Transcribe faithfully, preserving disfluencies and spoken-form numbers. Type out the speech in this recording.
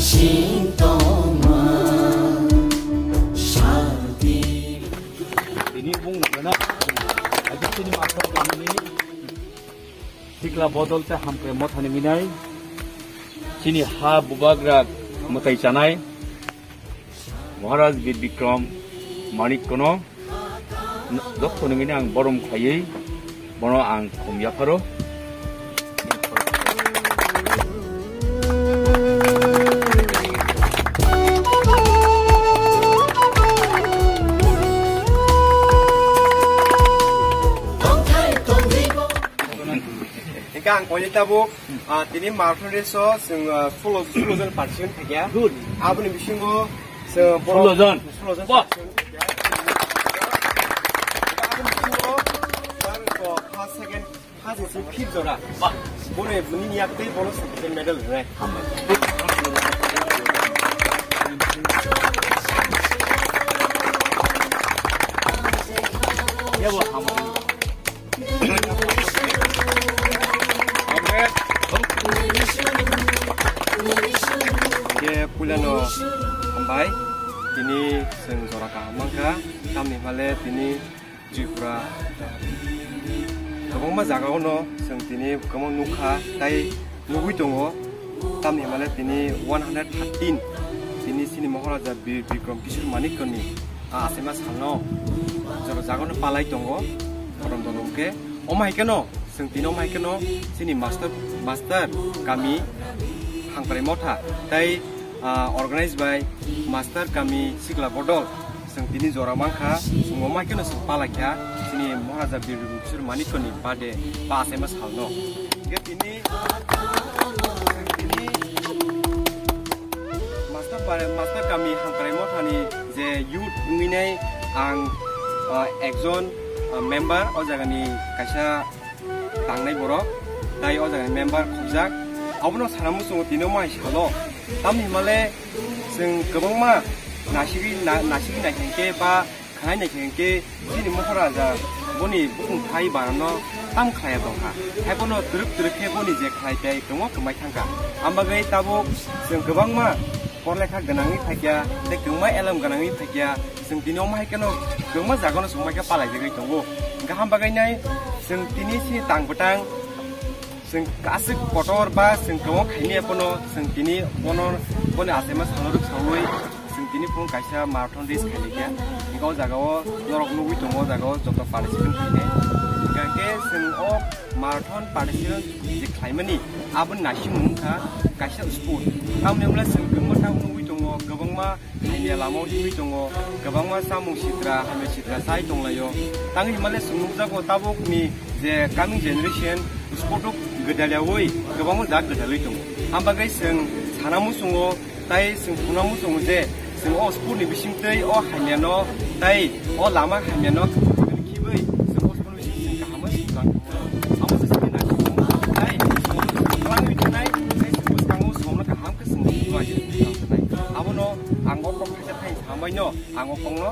Sintoma Shanti. Tini bung nana, aji chini master kamini sikla bodol te hamkrai mothani minai, chini ha bubagra mwtai chanai, Maharaj Bir Bikram Manik kono. Joto nungini ang borom khaiwi bono ang khum yapharo. Hingke ang koini tabuk, ah, tini marathon race o chwng, ah, sullo, sullo jon participant khaikha. Good. Aboni bisingo chwng borok sullo jon. Sullo jon. Wah. Participant khaikha. Aboni bisingo ang ko first, second, first ni simi fifth jora. Wah. Boni, boni ni yaktwi bono second medal rwnai. Hambai. Yabo hambai. Khe puilano hambai, tini chwng jora kaham mankha, tamni hwnle tini Tripura kwbangma jagao no chwng tini kwbangma nukha, tai nugwi tongo, tamni hwnle tini one hundred thirteen tini chini Maharaja Bir Bikram Kishore Manikya ni a achaima salno jora jagano palai tongo, korom dolom khe. Omo hai kheno, chwng tini omo hai kheno, chini master, master kami Hangkrai Motha, tai, ah, organize by master kami Sikla Bodol, chwng tini jora mankha, chwng omo hai kheno chwng palai kha, chini Maharaja Bir Bikram Kishore Manikya ni birthday ba achaima salno. Hingkhe tini, chwng tini, Master pare, master kami Hangkrai Mothani je youth wngwi nai ang, ah, ekjon, ah, member o jagani kaisa tangnai borok, tai o jagani member khobjak. Abono sana muchungo tini omo hai salo. Tamni hwnmale chwng kwbangma nasigwi na-, nasigwi naikha hinkhe ba khlai naikha hinkhe chini Moharaja boni bukung thai barano tam khlaiya tongkha. Hai bono twrwk twrwk khe boni je khlai tai tongo kwmai thangkha. Ambagwi tabuk chwng kwbangma porlekha gwnangwi phaikya tei kwbangma elem gwnangwi phaikya. Chwng tini omo hai kheno kwbangma jagano chwng maikha palaijagwi tongo. Hwnkhe hambagwi nai chwng tini chini tang bwtang Chwng aswk kotor ba chwng kwbangma khaimaya phano chwng tini bono, boni achaima salno rwksaui chwng tini phung kaisa marathon race khailaikha. Hwnkhe o jagao norok nugwi tongo, o jagao joto participant khainai. Hwnkhe chwng o marathon participant je khlaimani aboni naisikmung wngkha kaisa sport. Tamni hwnle chwng kwbangma tabuk nugwi tongo, kwbangma hamya lama o himwi tongo, kwbangma chamung sitra, hamya sitra chai tonglaio. Tangwi himale chwng nukjago tabukni je coming generation sport o gwdalyaui kwbangma jak gwdalwi tongo. Ambagwi chwng sana muchungo tai chwng phuna muchungo je chwng o sport ni bisingtwi o hamyano tai o lama hamyano khibwi chwng o sport ni bising chwng kaham abo se chini nai. Hai, chwng twlangwi thanai, hai, chwng bwskango somno kaham khe chwng twlangwi thanai. Abono ang o kok khaisa thai sambaino, ang o kokno